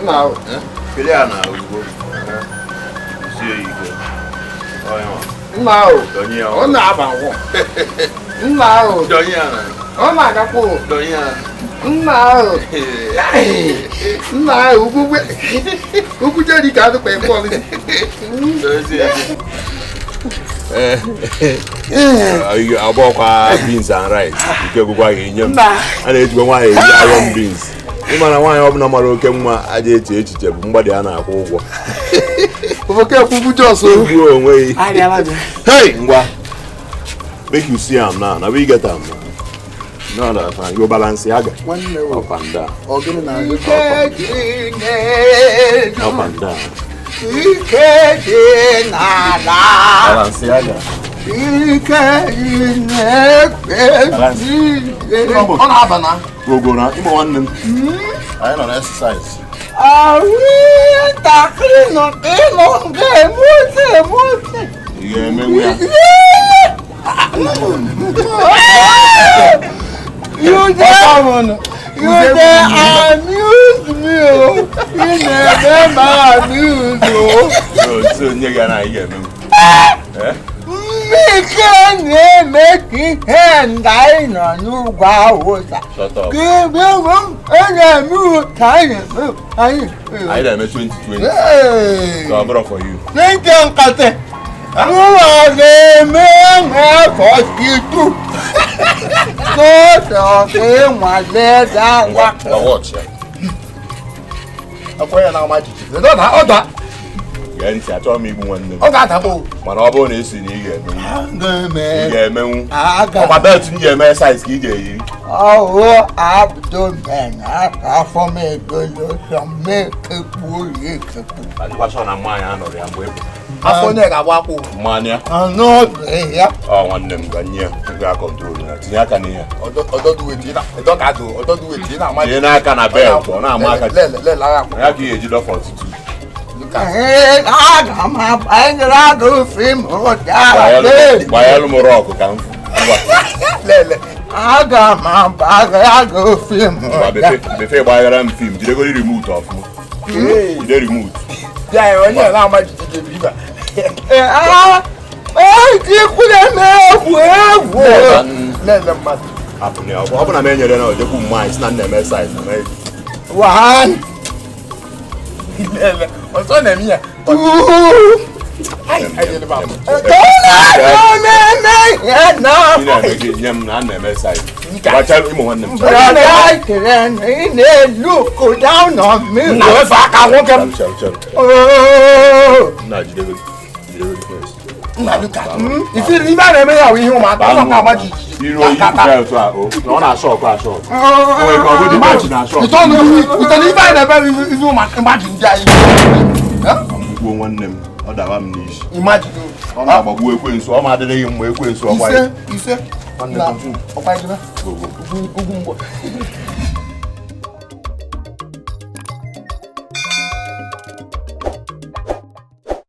Nna ahụ. Kedu ya na ozugbo? Sie ya ike. Ọ ya nwa. Nna ahụ. Dọnye ya. Ọ na-aba ngwọ. Nna ahụ. Dọnye ya na. Ọ na-agakwa o. Dọnye ya. Nna ahụ. Nna ahụ ugwu ugwu jeri ka adịkwa ekwe ọlị. Dọnye ya. Agbọkwa beans and rice nke gwụkwa gị nye m a na-ejikwa nwaanyị eri iron beans. Ịma na nwaanyị ọbụla mara oke mma aja eche echiche bụ mgbadị a na-akwụ ụgwọ. Oke kwugwu jos o. Igbuo onwe gị. Arịala m. Hey, ngwa. Make you see am now. Na we get am now. No, no, fine. You balance yaga. Nwanne o. Up and down. Ọ gịnị na-agụ? Ike dị n'elu, Up and down. ike dị n'ala, Balance yaga. ike dị n'ekpe niile. Ọ na-aba na. Gogo na ịmụ nwanne m. Anyị nọ na exercise. Ahụ ihe ntakịrị nọ ka ịnọ ga-emute emute. Ị ga-emenwu ya. You dey you dey amuse me o. Ị na-eme m amuse o. So, so nye gị na ị ga-emenwu. Eh? Mmike na-eme ka ihe nga anyị nọ n'ugwu Awụsa. Shut up. Ka ebe m na-eme ka anyị anyị. Anyị na-eme 2020. Hey! So ọ bụrụ for you. N'ike nkatị, mụwa ga-eme na 42. N'ụzọ ka ịnwale Ngwa, dawa. ngwa watch ya. Akwa ya na-ama jijiji. Ọ da ọ da. Gee ntị, achọghị m igbu nwanne m. Ọ ga-adakpo. Mana ọ bụrụ na esi na ị ga-emenwu. Ị ga-emenwu. Aga Ọkwa belt m ji eme exercise ka ị ga-eyiri. ọwụ abdomen afọ m egolo m ekekpuo ya ekekpu. Adịkwa sure na mmanya anọrọ ya mgbe ị pụtara. Afọ onye ga-agba akwụ. Mmanya. Anụ ya. Ọ nwanne m ga nye ya ga control ya tinye aka n'ihe Ọdọdụ weti ị na-ama tinye n'aka na belt ọ na-ama aka Lele lele agha akwụ. ya ka ị ga-eji dọ 42. Ee, aga m abanyere agụ fim ụda. Gbanyelụ m rọkụ ka m fụ. Ngwa, Lele. Aga m abanyere agụ fim ngwa ụda. befe befe gbaghara m fim jidegoro remote ọfụma jide remote. Bịa ya onye na-ama jijiji bụ ibe. Ee, ejikwule m egwu egwu. Lele mmadụ. Hapụ ya, ọ bụ na m enyere na ojekwu mmanya si na m na-eme size na m One, Lele. Ọsọ na-eme ya. two, Ai, ai, m abụ. tona ihe na. Ị na-eme gị nye m na m na-eme size gbacha ịmụ nwanne m. Brother, ị na-look down on me. Nna wefe aka nwoke m. Chere, chere, chere. Oh. Nna jidegoro jidegoro first. Nna Luka. Ifiri ibe a na-eme ya bụ ihe ụmụaka. Ọ na-ama jijiji. Iru oyi belt a o na ọ na-asọ ọkụ asọ ọkụ. O nwere ka ọ bụ dị belt na-asọ ọkụ. Ịtọ ibe a na-eme bụ ihe ụmụaka imagine ndị anyị. Gbuo nwanne m ọ dawa m n'isi. Imagine. Ọ na-agbagbu ekwensu ọ ma adịrịghị mma ekwensu ọkwa Ise ya. ise. Nwanne Na continue. ọkwa ijebe. Go, go. Ugwu ugwu mgbọ.